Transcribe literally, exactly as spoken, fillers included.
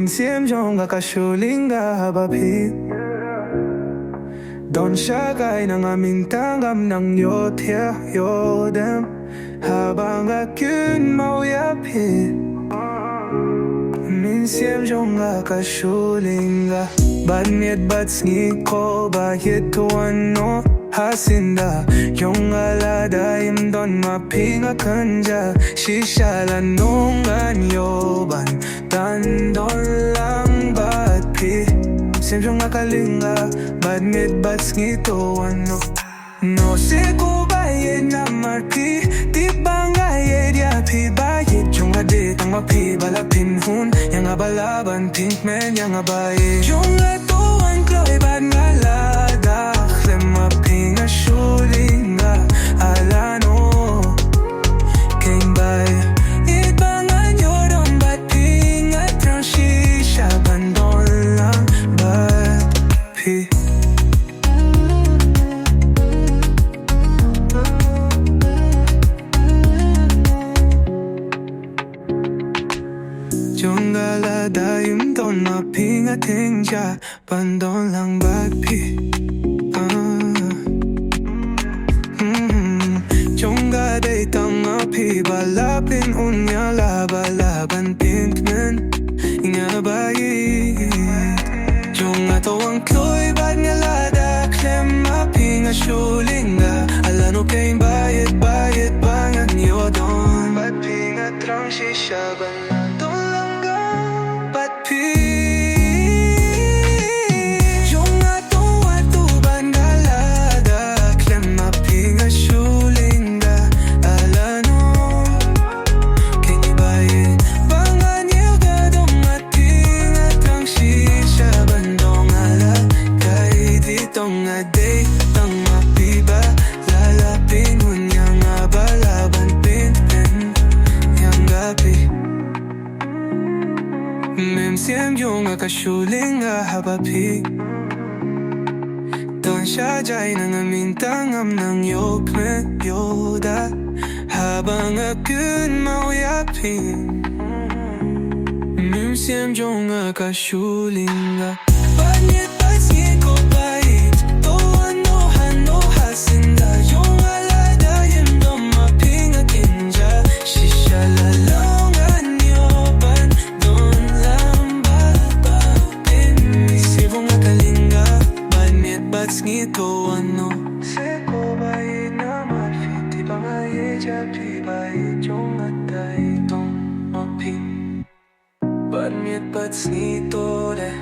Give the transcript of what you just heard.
Mynsiem jong nga ka shu lyngnga haba phi don sha kai, na nga mynta ngam nang ïohthiah ïohdem haba nga kynmaw ïa phi. Mynsiem jong nga ka shu lyngnga bad miet bad sngi, ko ba ïeit, to wan noh ha syndah jong nga. Lada ym don ma phi nga kynjah shisha, lano ngan ïoh ban tan don lang bad phi. Mynsiem jong nga ka lyngnga bad miet bad sngi, to wan noh. Nga sngewbha ïa namar phi, tip ba nga ïeit ïa phi, ba ïeit jong nga dei tang ma phi ba la pynhun ïa nga, ba la ban pynkmen ïa nga. Ba ïeit jong nga to wan kloi bad nga lada khlem ma phi nga shu lyngnga. Lano kein ba ïeit ba ngan ïoh don bad phi, nga thrang shisha ban don lang bad phi. Jong nga lada ym don ma phi nga kynjah ban don lang bad phi. Ah. Mm. Jong nga dei tang ma phi ba la pynhun ïa nga, ba la ban pynkmen ïa nga. Ba ïeit jong nga to wan kloi bad nga lada khlem ma phi nga shu lyngnga. Lano kein ba ïeit, ba ïeit ba ngan ïoh don bad phi, nga thrang shisha ban don lang bad phi. Jong nga to wan kloi bad nga lada khlem ma phi nga shu lyngnga. Lano kein ba ïeit ba ngan ïoh don bad phi, nga thrang shisha ban don lang bad phi. Dei tang nga dei tang ma phi ba la la pynhun ïa nga, ba la ban pynkmen ïa nga. Phi, mynsiem jong nga ka shu lyngnga haba phi don sha kai, na nga mynta ngam nang ïoh kmen ïoh da haba nga kynmaw ïa phi. Mynsiem jong nga ka shu lyngnga bad miet bad sngi, ko ba ïeit to wan noh, ha noh ha syndah jong nga. Lada ym don ma phi nga kynjah shisha, lano ngan ïoh ban don lang bad phi. Mynsiem jong nga ka lyngnga bad miet bad sngi, to wan noh. Sngewbha ïa namar phi, tip ba nga ïeit ïa phi, ba ïeit jong nga dei tang ma phi. Bad miet bad sngi to dei